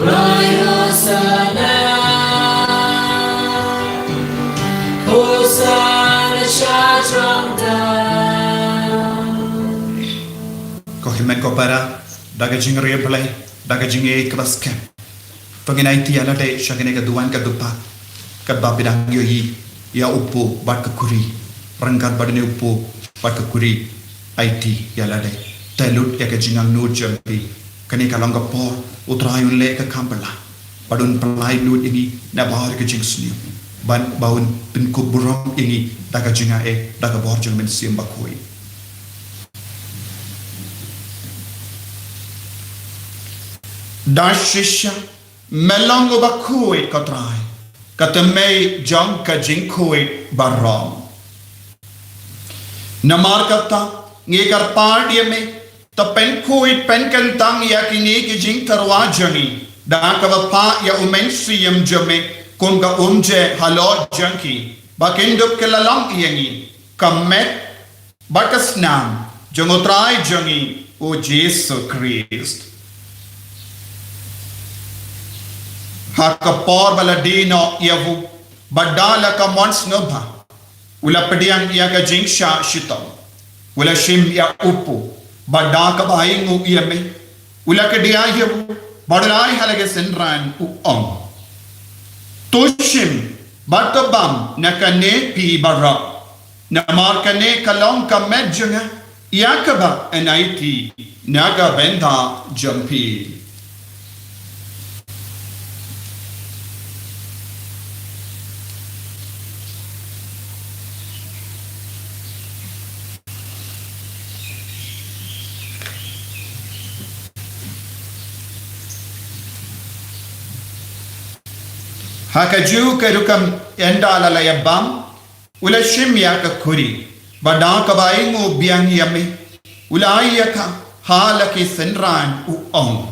rai Hosanna. Hosanna sha Trai. Ko hynmen ko para, da ka jingriewblei, da ka jingïeit kaba skhem, to ngin aiti ïa lade sha kane ka duwan ka dupad, katba phi dang ïohi ïa u pop bad ka khuri, ryngkat bad une u pop bad ka khuri. Aiti ïa lade, tei lut ïa ka jingangnud jong phi. Kane ka long ka por U Trai un leh ka kam ba la bad un pyllait lut ïa ngi na baroh ki jingsniew, bad ba un pynkup burom ïa ngi da ka jingaiei, da ka bor jong U Mynsiem Bakhuid. Da shisha me long uba khuid ko Trai, ka tymmen jong ka jingkhuid baroh. Namar kata ngi kyrpad ïa me, to pynkhuid pynkyntang ïa kine ki jingtyrwa jong ngi da kaba phah ïa U Mynsiem jong me kum ka umjing halor jong ki, ba kin dup ki la long ïa ngi ka met bad ka snam jong U Trai jong ngi U Jisu Khrist. Ha ka por ba la die noh ïa u, bad da la ka mon sngewbha, u la pdiang ïa ka jingshah shitom, u la shim ïa u pop, bad da kaba ainguh ïa me, u la kdiah ïa u, bad u la ai ha la ki synran, u ong: To shim bad to bam na kane phi baroh, namar kane ka long ka met jong nga, ïa kaba yn aiti na ka bynta jong phi. Ha kajuh ka rukom ynda la la ïa bam, u la shim ïa ka kuri, bad da kaba ainguh biang ïa me, u la ai ïa ka ha la ki synran, u ong: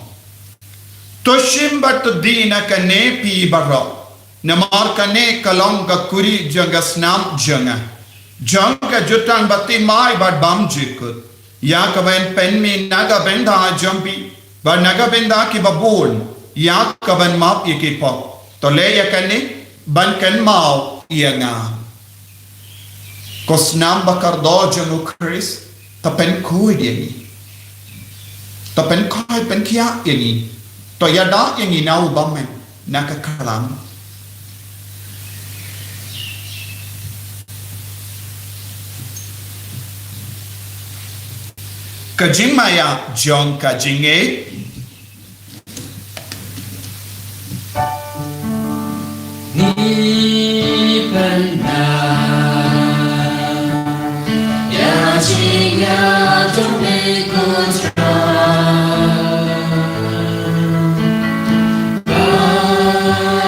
To shim bad to die na kane phi baroh, namar kane ka long ka kuri jong ka snam jong nga, jong ka jutang bathymmai bad bymjukut, ïa kaban pynmih na ka bynta jong phi bad na ka bynta kiba bun, ïa kaban map ïa ki pop. To leh ïa kane ban kynmaw ïa nga. Ko snam ba kordor jong u Khrist, to pynkhuid ïa ngi. To pynkhuid, pynkhiah ïa ngi. To ïada ïa ngi na u bymman, na ka khlam. Ka jingmaïa jong ka jingngeit. Ngi pynbna ïa ka jingïaid jong me ko Trai.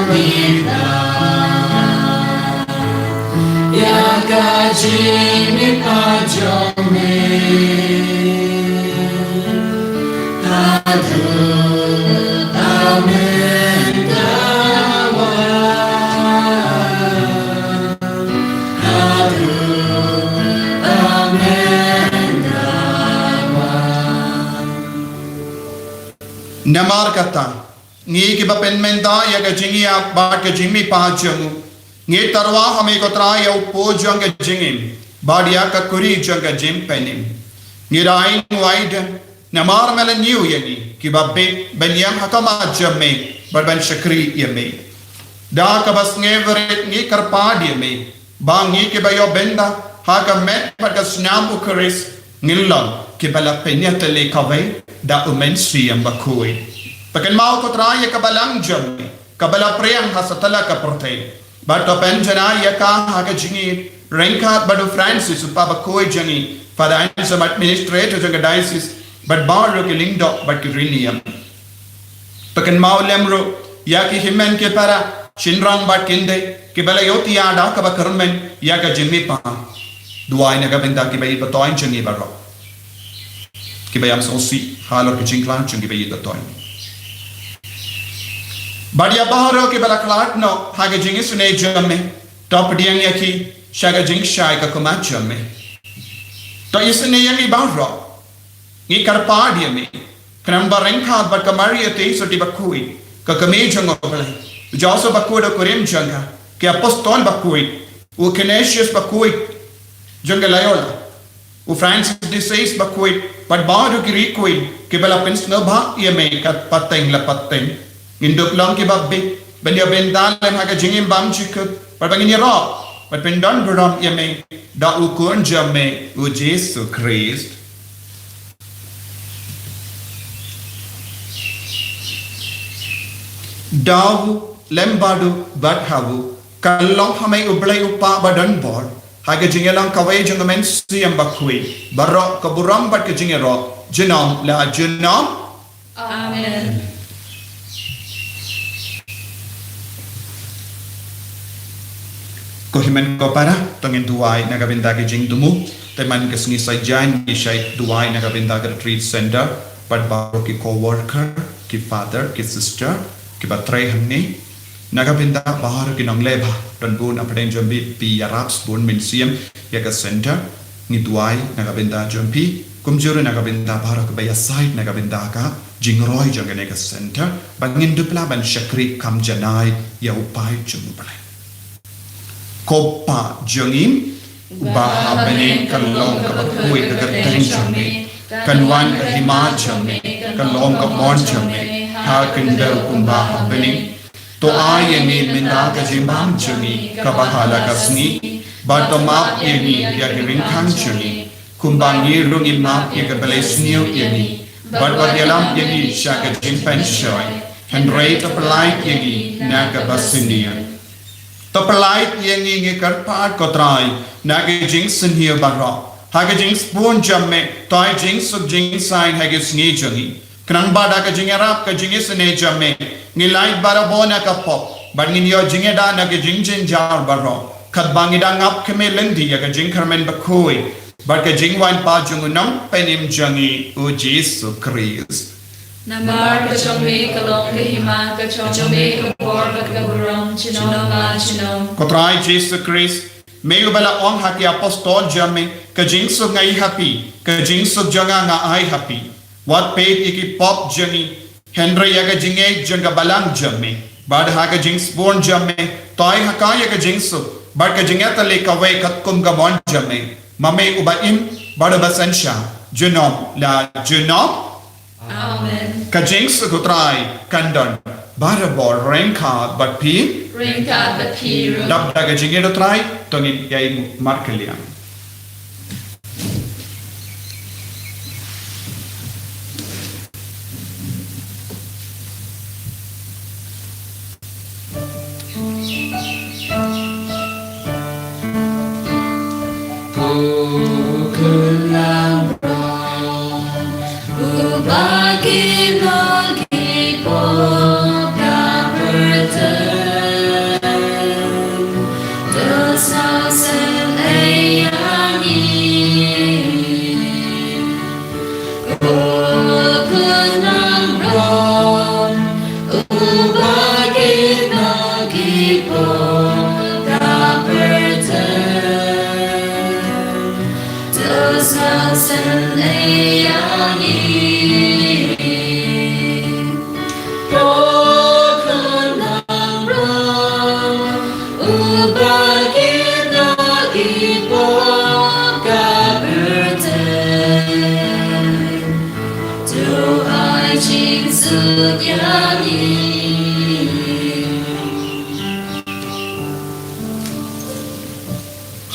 Pynbna ïa ka jingmihpat jong me. Haduh ba men da wan. Haduh ba men da wan. Namar kata, ngi kiba pynmynta ïa ka jingïap bad ka jingmihpat jong u, ngi tyrwa ha me ko Trai ïa u pud jong ka jingim, bad ïa ka kuri jong ka jingpynim. Ngi da ainguh aidem, namar me la ñiew ïa ngi kiba bit ban ïeng ha khmat jong me bad ban shakri ïa me. Da kaba sngewrit ngi kyrpad ïa me, ba ngi kiba ïoh bynta ha ka met bad ka snam u Khrist, ngin long kiba la pynïatylli kawei da u Mynsiem Bakhuid. To kynmaw ko Trai ïa ka balang jong me, kaba la phriang ha satlak ka pyrthei. Bad to pynjanai ïa ka ha ka jingïeit ryngkat bad u Francis u Papa bakhuid jong ngi, Father Anselm, administrator jong ka diocese, bad baroh ki lyngdoh bad ki riewniam. To kynmaw lem ruh ïa ki hynmen ki para, shynrang bad kynthei, kiba la ïohthiah da kaba kyrmen ïa ka jingmihpat. Duwai na ka bynta kiba ïeit ba thoiñ jong ngi baroh, kiba ïam sngewsih halor ka jingkhlad jong kiba ïeit ba thoiñ. Bad ïa baroh kiba la khlad noh ha ka jingisynei jong me, to pdiang ïa ki sha ka jingshai ka khmat jong me. To isynei ïa ngi baroh. Ngi kyrpad ïa me, khnang ba ryngkat bad ka Maria Theisotti bakhuid, ka kmie jong U Blei, u Joseph bakhuid u kurim jong ka, ki apostol bakhuid, u Ignatius bakhuid jong ka Loyola, u Francis de Sales bakhuid, bad baroh ki riewkhuid kiba la pynsngewbha ïa me ka pateng la pateng. Ngin dup long kiba bit ban ïoh bynta lem ha ka jingim bymjukut, bad ba ngin ïaroh bad pyndonburom ïa me da u Khun jong me u Jisu Khrist. Da u lem bad u bad ha u, ka long ha me U Blei U Kpa badonbor, ha ka jingïalang kawei jong U Mynsiem Bakhuid, baroh ka burom bad ka jingïaroh junom la junom. Amen. Ko hynmen ko para, to ngin duwai na ka bynta ki jingthmu. Te man ka sngi Saitjaiñ ngi shait duwai na ka bynta ka retreat center, bad baroh ki co-worker, ki father, ki sister kiba trei hangne. Na ka bynta baroh ki nongleh ba don bun hapdeng jong phi, phi ïarap sbun mynsiem ïa ka center. Ngi duwai na ka bynta jong phi, kumjuh ruh na ka bynta baroh kiba ïasaid na ka bynta ka jingroi jong kane ka center, ba ngin dup lah ban shakri kham janai ïa u paid jong U Blei. Ko Pa jong ngi uba ha bneng, kan long kaba khuid ka kyrteng jong me, kan wan ka hima jong me, kan long ka mon jong me ha khyndew kumba ha bneng. To ai ïa ngi mynta ka jingbam jong ngi kaba ha la ka sngi, bad to map ïa ngi ïa ki ryngkang jong ngi, kumba ngi ruh ngi map ïa kiba la isniew ïa ngi, bad wat ïalam ïa ngi sha ka jingpynshoi, hynrei to pyllait ïa ngi na kaba sniew. To pyllait ïa ngi, ngi kyrpad ko Trai, na ka jingsniew baroh. Ha ka jingsbun jong me, to ai jingsuk jingsaiñ ha ka sngi jong ngi. Khnang ba da ka jingïarap ka jingisynei jong me, ngin lait barabor na ka pop, bad ngin ïoh jingïada na ki jingjynjar baroh, katba ngi dang ap khmih lynti ïa ka jingkyrmen bakhuid bad ka jingwan pat jong u Nongpynim jong ngi, u Jisu Khrist. Namar ka jong me ka long ka hima, ka jong me ka bor bad ka burom, junom la junom. Ko Trai Jisu Khrist, me uba la ong ha ki apostol jong me, ka jingsuk nga ai ha phi, ka jingsuk jong nga nga ai ha phi. Wat peit ïa ki pop jong ngi, hynrei ïa ka jingngeit jong ka balang jong me. Bad ha ka jingsbun jong me, to ai ha ka ïa ka jingsuk bad ka jingïatylli kawei katkum ka mon jong me, ma me uba im bad uba synshar, junom la junom. Amen. Ka jingsuk u Trai kan don barabor ryngkat bad phi. Ryngkat bad phi ruh. Dap da ka jingïeit u Trai, to ngin ïa ïeng markylliang.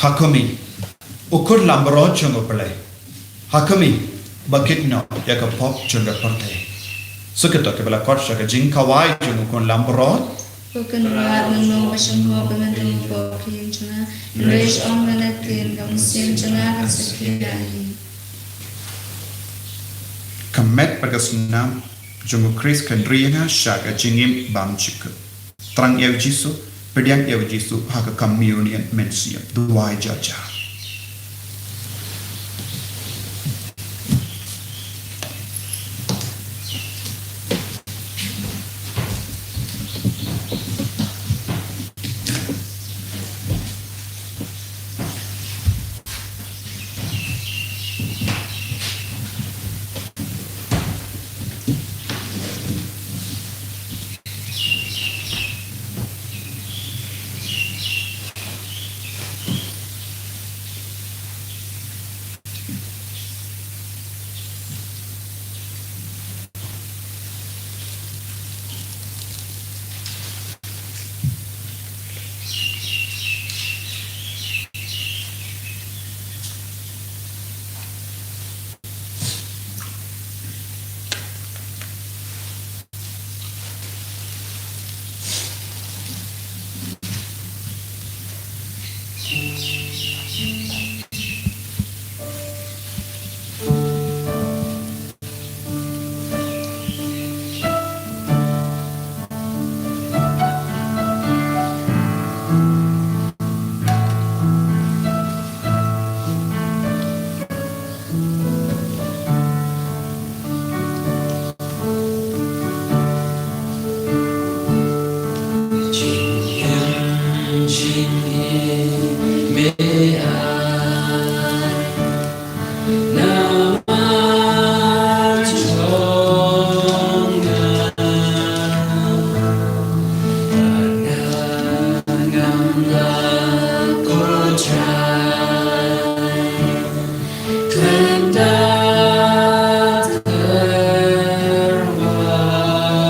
Ha khmih, u kur lambrot jong U Blei. Ha khmih, ba kit noh ïa ka pop jong ka pyrthei. Sa kito kiba la khot sha ka jingkhawai jong u kur lambrot. Ko Kynrad, nga ong ba shong ho ba ngan dang pop ïa jong nga. Hynrei shu ong na ka ktien, ka mynsiem jong nga kan sa pynïaid ïa ngi. Ka met bad ka snam jong u Khrist kan ri ïa nga sha ka jingim bymjukut. Thrang ïa u Jisu, pdiang ïa u Jisu ha ka communion mynsiem. Duwai jar jar.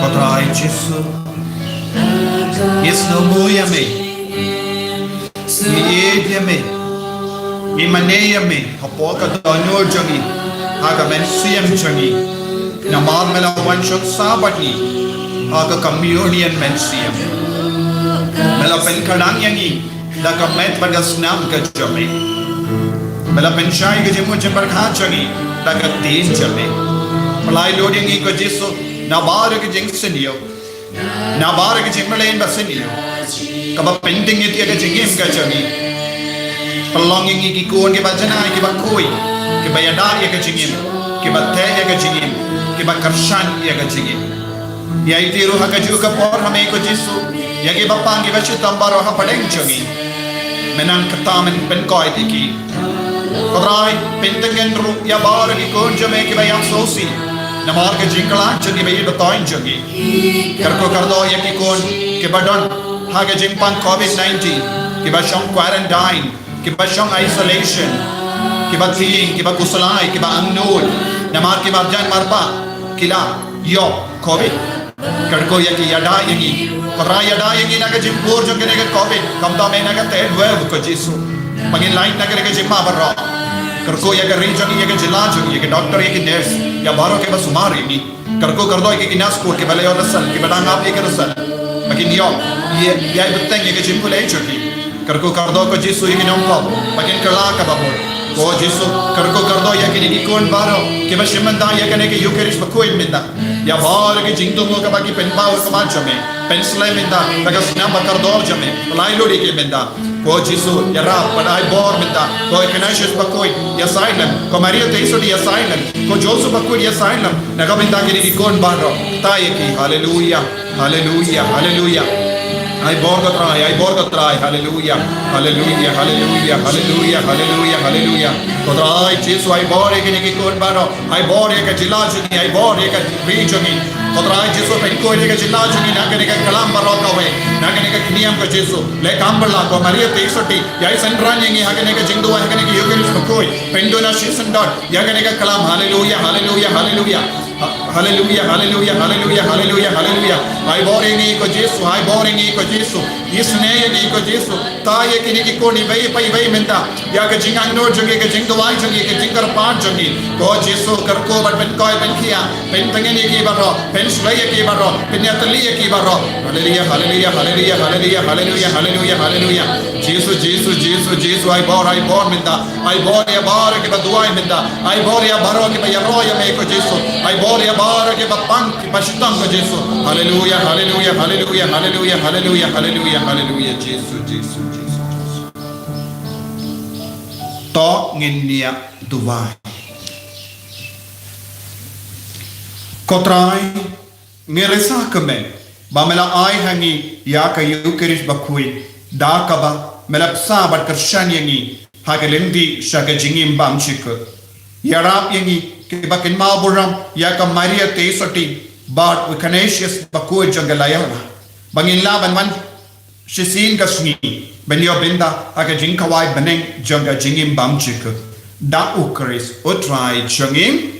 Ko Trai Jisu, ngi sngewbha ïa me, ngi ïeit ïa me, ngi mane ïa me hapoh ka dohnud jong ngi, ha ka mynsiem jong ngi. Namar me la wan shong sah bad ngi ha ka communion mynsiem. Me la pynkhlaiñ ïa ngi da ka met bad ka snam ka jong me. Me la pynshai ka jingmut jingpyrkhat jong ngi da ka ktien jong me. Pynlait lut ïa ngi ko Jisu, nabar ka jingsniew. Nabar ka jingmlien ba sniew kaba pynthikna ïa ka jingim ka jong ngi. Pynlong ïa ngi ki khun kiba janai, kiba khuid, kiba ïada ïa ka jingim, kiba teh ïa ka jingim, kiba kyrshan ïa ka jingim. Ïa iti ruh ha kajuh ka por ha me ko Jisu, ïa kiba pang kiba shitom baroh hapdeng jong ngi. Me nang kata men pynkhuid ïa ki. Ko Trai, pyntngen ruh ïa baroh ki khun jong me kiba ïap sngewsih namar ka jingkylla jong ki ba ïeit ba thoiñ jong ngi. Kyrkhu kyrdoh ïa ki khun kiba don ha ka jingpang covid nineteen, kiba shong quarantine, kiba shong isolation, kiba tieng, kiba khuslai, kiba angnud namar ki marjan marpa ki la ïoh covid. Kyrkhu ïa ki, ïada ïa ngi. Ko Trai, ïada ïa ngi na ka jingpur jong kane ka covid, kumta me na ka third wave ko Jisu. Ba ngin lait na kane ka jingma baroh. Kyrkhu ïa ka ri jong ngi, ïa ka jylla jong ngi, ïa ki doktor, ïa ki nurse, ïa baroh kiba sumar ïa ngi. Kyrkhu kyrdoh ïa ki nurse ko kiba la ïoh result, kiba dang ap ïa ki result, ba kin ïoh ïa, ïa bteng ïa ka jingpule jong ki. Kyrkhu kyrdoh ko Jisu ïa ki nongpop ba kin kylla kaba mut. Ko Jisu, kyrkhu kyrdoh ïa kine ki khun baroh kiba shim bynta ïa kane ka Eucharist bakhuid mynta. Ïa baroh ki jingthmu kaba ki pynpaw ha khmat jong me, pynslem mynta da ka snam ba kordor jong me. Pynlait lut ïa ki mynta. Ko Jisu, ïarap bad ai bor mynta. Ko Ignatius bakhuid, ïasaiñ lem. Ko Maria Theisotti, ïasaiñ lem. Ko Joseph bakhuid, ïasaiñ lem. Na ka bynta kine ki khun baroh, kta ïa ki. Haleluya. Haleluya, haleluya. Ai bor ko Trai, ai bor ko Trai. Haleluya. Haleluya, haleluya, haleluya, haleluya, haleluya. Ko Trai Jisu, ai bor ïa kine ki khun baroh. Ai bor ïa ka jylla jong ngi, ai bor ïa ka ri jong ngi. Ko Trai Jisu, pynkhuid ïa ka jylla jong ngi na kane ka klam baroh kawei, na kane ka khñiang ko Jisu. Leh kam bylla ko Maria Theisotti, ïai synran ïa ngi ha kane ka jingduwai, ha kane ka Eucharist bakhuid. Pynduna shisyndon ïa kane ka klam. Haleluya, haleluya, haleluya. Ha-, haleluya, haleluya, haleluya, haleluya, haleluya. Ai bor ïa ngi ko Jisu, ai bor ïa ngi ko Jisu. Isynei ïa ngi ko Jisu. Kta ïa kine ki khun iwei pa iwei mynta ïa ka jingangnud jong ngi, ka jingduwai jong ngi, ka jingkyrpad jong ngi. Ko Jisu, kyrkhu bad pynkhuid, pynkhia, pyntngen ïa ki baroh, pynshlei ïa ki baroh, pynïatylli ïa ki baroh. Haleluya, haleluya, haleluya, haleluya, haleluya, haleluya, haleluya. Jisu, Jisu, Jisu, Jisu, ai bor, ai bor mynta. Ai bor ïa baroh kiba duwai mynta. Ai bor ïa baroh kiba ïaroh ïa me ko Jisu. Ai bor ïa baroh kiba pang, kiba shitom ko Jisu. Haleluya, haleluya, haleluya, haleluya, haleluya, haleluya, haleluya, Jisu, Jisu, Jisu, Jisu. To ngin ïa duwai. Ko Trai, ngi risa kmen ba me la ai ha ngi ïa ka Eucharist bakhuid, da kaba me la bsa bad kyrshan ïa ngi ha ka lynti sha ka jingim bymjukut. Ïarap ïa ngi kiba kynmaw burom ïa ka Maria Theisotti bad u Ignatius bakhuid jong ka Loyola, ba ngin lah ban wan shisien ka sngi ban ïoh bynta ha ka jingkhawai bneng jong ka jingim bymjukut. Da U Khrist U Trai jong ngi.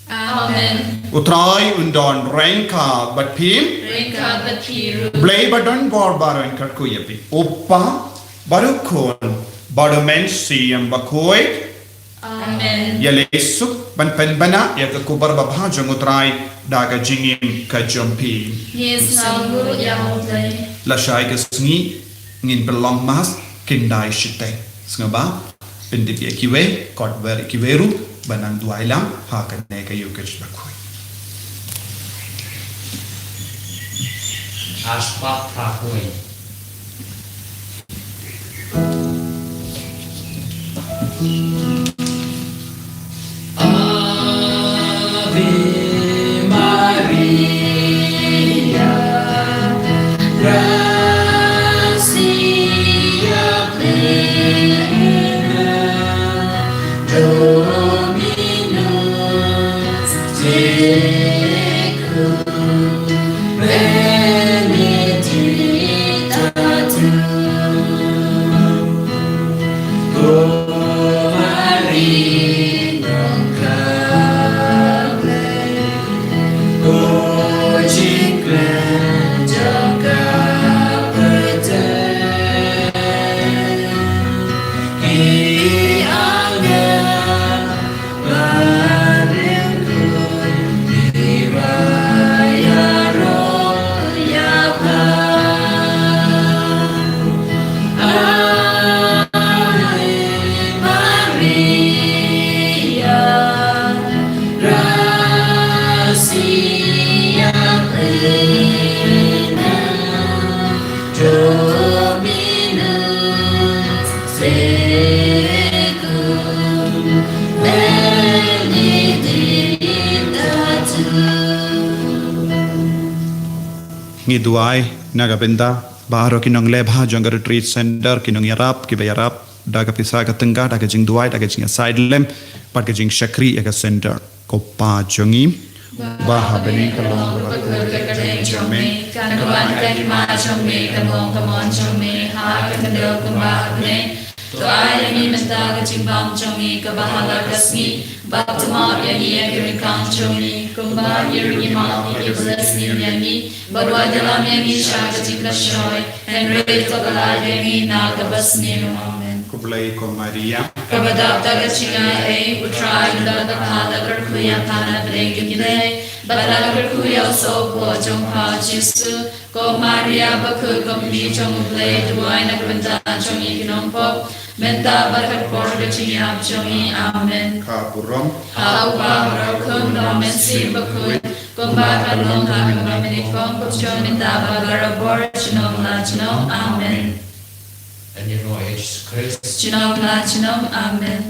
Amen. U Trai un don ryngkat bad phi. Ryngkat bad phi ruh. Blei ba don bor baroh un kyrkhu ïa phi. U Kpa bad U Khun bad U Mynsiem Bakhuid. Amen. Ïaleh suk ban pynbna ïa ka khubor babha jong U Trai da ka jingim ka jong phi. Ngi sngewbha ïa U Blei. Lashai ka sngi ngin pynlong mass khyndai shiteng. Sngewbha pyntip ïa kiwei, khot wer ïa kiwei ruh ban nang duwai lang ha kane ka Eucharist bakhuid. Asbak bakhuid. Ave Maria, gratia plena, Dominus tecum, benedicta tu Ngi duwai na ka bynta baroh ki nongleh bha jong ka retreat center, ki nongïarap, kiba ïarap da ka pisa, ka tyngka, da ka jingduwai, da ka jingïasaid lem bad ka jingshakri ïa ka center. Ko Pa jong ngi ba ha bneng, ka long kaba kut ka kyrteng jong me, kan wan ka hima jong me, kan long ka mon jong me ha ka khyndew kumba ha bneng. To ai ïa ngi mynta ka jingbam jong ngi kaba ha la ka sngi, bad to map ïa ngi ïa ki ryngkang jong ngi kumba ngi ruh ngi map ïa kiba leh sniew ïa ngi, bad wat ïalam ïa ngi sha ka jingkyrshan, hynrei to kylla ïa ngi na kaba sniew. Amen. Khublei ko Maria, kaba dap da ka jingaiei, U Trai u don bad pha. La kyrkhu ïa pha na pdeng ki kynthei, bad la kyrkhu ïa u sohpop jong pha U Jisu. Ko Maria bakhuid, ko Mei jong U Blei, duwai na ka bynta jong ngi ki nongpop, mynta bad ha ka por ka jingïap jong ngi. Amen. Ka burom ha U Kpa Baroh Khun, U Mynsiem Bakhuid, kumba ka long ha kaba mynnyngkong, kumjuh, mynta bad barabor, junom la junom. Amen. Junom la junom. Amen.